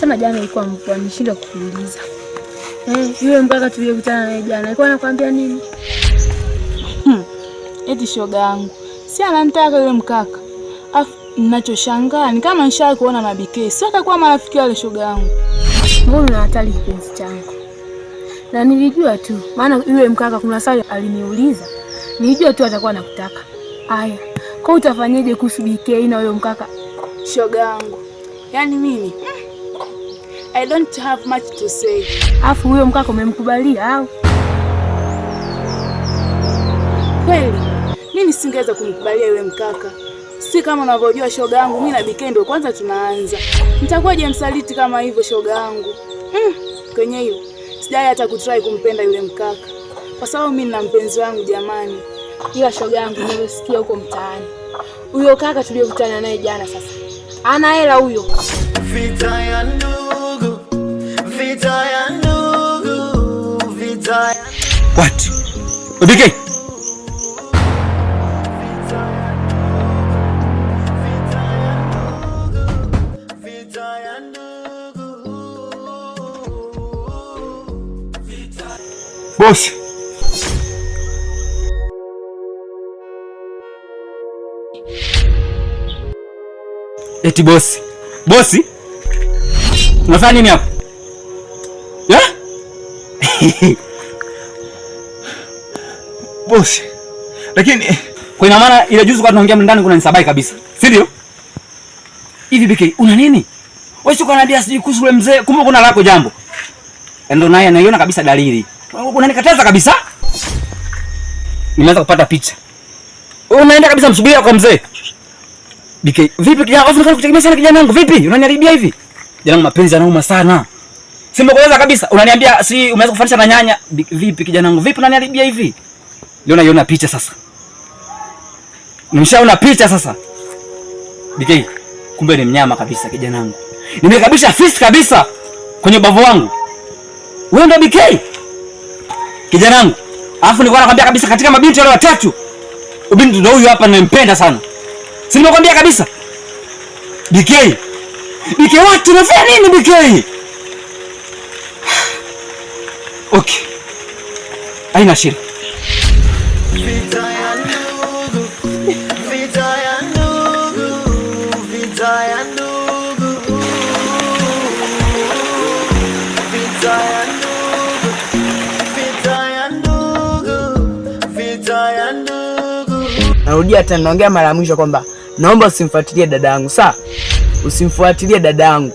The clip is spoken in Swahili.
Sema jana ilikuwa mvua, nishindwa kukuuliza. Yule mkaka tuliyekutana naye jana alikuwa anakuambia nini? Eti shoga yangu, si ananitaka yule mkaka. Afu ninachoshangaa ni kama nishawahi kuona na BK. Si atakuwa marafiki wale shoga yangu. Mbona una hatari kipenzi changu? Na nilijua tu, maana yule mkaka kuna swali aliniuliza. Nilijua tu atakuwa anakutaka. Aya, kwa utafanyaje kuhusu BK na huyo mkaka? Shoga yangu, yaani mimi I don't have much to say. Afu huyo mkaka umemkubalia au? Kweli mimi nisingeweza kumkubalia yule mkaka. Si kama unavyojua shoga yangu, mimi na BK ndio kwanza tunaanza. Nitakuwaje msaliti kama hivyo shoga yangu? Kwenye hiyo sijai hata kutry kumpenda yule mkaka, kwa sababu mimi nina mpenzi wangu jamani. Ila shoga yangu nilivyosikia huko mtaani, huyo kaka tuliyokutana naye jana sasa ana hela huyo. Vita ya ndugu, vita ya ndugu, vita ya What? BK? Vita ya ndugu. Boss. Eti bosi. Bosi? Unafanya nini hapa? Yeah? Bosi. Lakini kwa ina maana ile juzi kwa tunaongea ndani kuna nisabai kabisa. Si ndio? Hivi BK una nini? Wewe sio kaniambia sijui kuhusu yule mzee, kumbe kuna lako jambo. Ndio naye naiona kabisa dalili. Unanikataza kabisa? Nimeanza kupata picha. Unaenda kabisa msubiria kwa mzee. BK, vipi kijana? Wewe unataka kutegemea sana kijana wangu. Vipi? Unaniharibia hivi? Kijana wangu mapenzi yanauma sana. Simekueleza kabisa. Unaniambia si umeanza kufanisha na nyanya. Vipi kijana wangu? Vipi unaniharibia hivi? Leo naiona picha sasa. Nimeshaona picha sasa. BK, kumbe ni mnyama kabisa kijana wangu. Nimekabisha fist kabisa kwenye ubavu wangu. Wewe ndio BK? Kijana wangu. Alafu nilikuwa nakwambia kabisa katika mabinti wale watatu, ubinti ndio huyu hapa ninempenda sana. Si nimekwambia kabisa? BK. BK watu unafanya nini BK? Okay. Haina shida. Vita ya ndugu, vita ya ndugu, vita ya ndugu, vita ya ndugu, vita ya ndugu, vita ya ndugu. Narudia tena, naongea mara ya mwisho kwamba naomba usimfuatilie dada yangu, sawa? Usimfuatilie dada yangu.